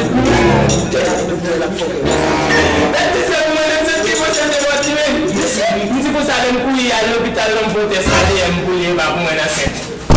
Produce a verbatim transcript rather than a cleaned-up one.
se pou mwen. Tèt se pou mwen, menm se ki mwen se te bò tire. M di konsa, lè m kouri al lopital la, m fè yon tès A D N pou li, e pa pou mwen ansent.